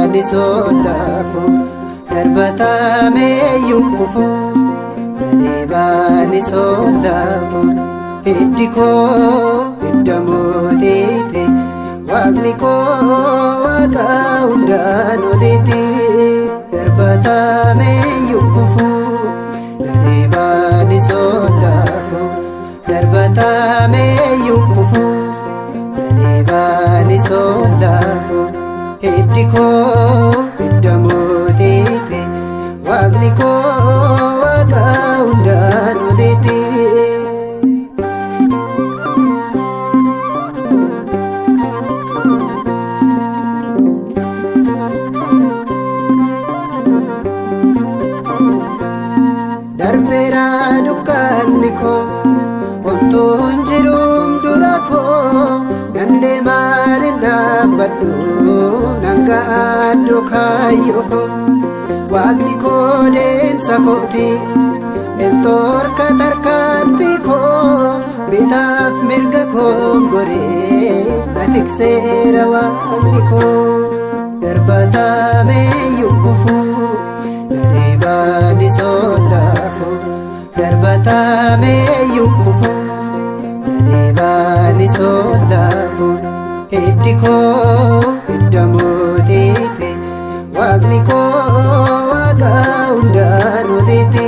dhiibaan sollaafu darbatameeyyuu kufu na dhiibaan sollaafu hiddi koo hidda mootiiti waaqni koo waaqa hundaan oliiti darbatameeyyuu kufu na dhiibaan sollaafu darbatameeyyuu kufu. Dhiibaan sollaafu hiddi koo hidda mootiiti waaqni koo waaqa hundaan oliiti. Darbeera dukkanni koo homtuun jiruum dura koo nan deemaan hin dhaabbadhu nan ga'aaddu kaayyoo koo waaqni koo deemsa kooti entoorka tarkaanfii koo bitaaf mirga koo goree na tikseera waaqni koo darbatameeyyuu kufu na dhiibaan sollaafu darbatameeyyuu kufu. Dhiibaan sollaafu hiddi koo hidda mootiiti waaqni koo waaqa hundaan oliiti.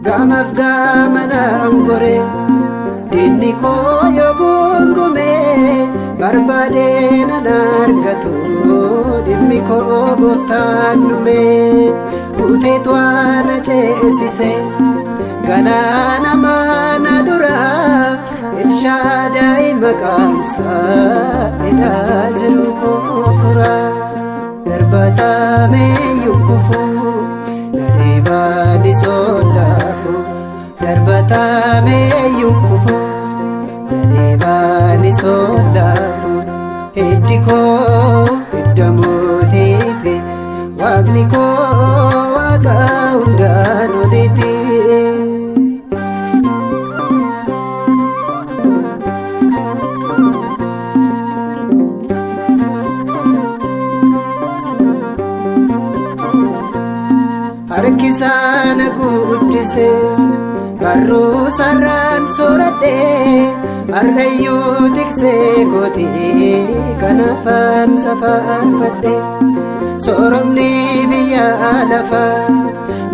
Gaamaaf gaamanaan goree diinni koo yoo guungumee barbaadee nan argatu dhimmi koo gooftaan dhume guuteetu waan ceesise galaana maana dura Elshaadaay maqaansaa hidhaa jiru koo fura darbatameeyyuu kufu na dhiibaan sollaafu darbatameeyyuu kufu. Na dhiibaan sollaafu hiddi koo hidda mootiiti waaqni koo waaqa hundaan oliiti. Harki isaa na guddise barruu sararaan sooradhee har'ayyuu tiksee kooti kanaafaan safaarfadhe sooromni biyya lafaa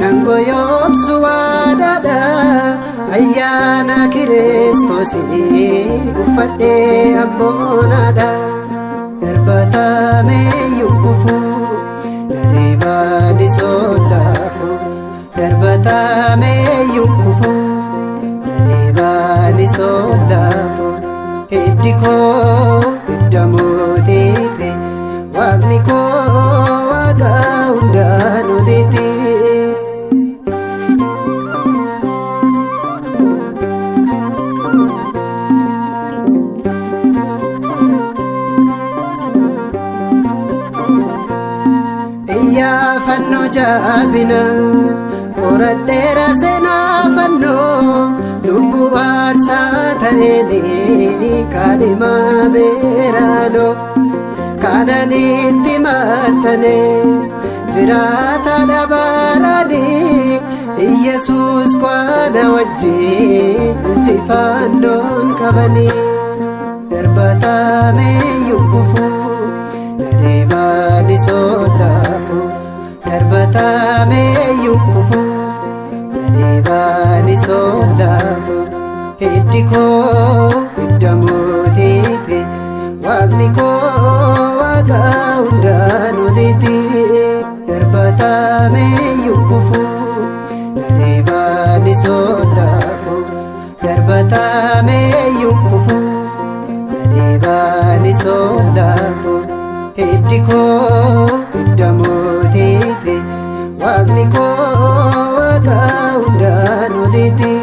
nan goyoomsu waadaadha ayyaana kiristoosii uffadhee abboonaadha darbatameeyyuu kufu na dhiibaan sollaafu darbatameeyyuu kufu. Na dhiibaan sollaafu hiddi koo hidda mootiiti waaqni koo waaqa hundaan oliiti. Iyyaafannoo jaabina qoradheera seenaa fannoo lubbuu aarsaa ta'een kaadhimaa beeraanoo kaananitti maxxane jiraata dhabaaraanii Iyyasuus kwaana wajjin injifannoon qabanii darbatameeyyuu kufu na dhiibaan sollaafu darbatameeyyuu kufu na dhiibaan sollaafu hiddi koo hidda mootiiti waaqni koo waaqa hundaan oliiti darbatameeyyuu kufu na dhiibaan sollaafu darbatameeyyuu kufu na dhiibaan sollaafu hiddi koo hidda mootiiti waaqni koo waaqa hundaan oliiti.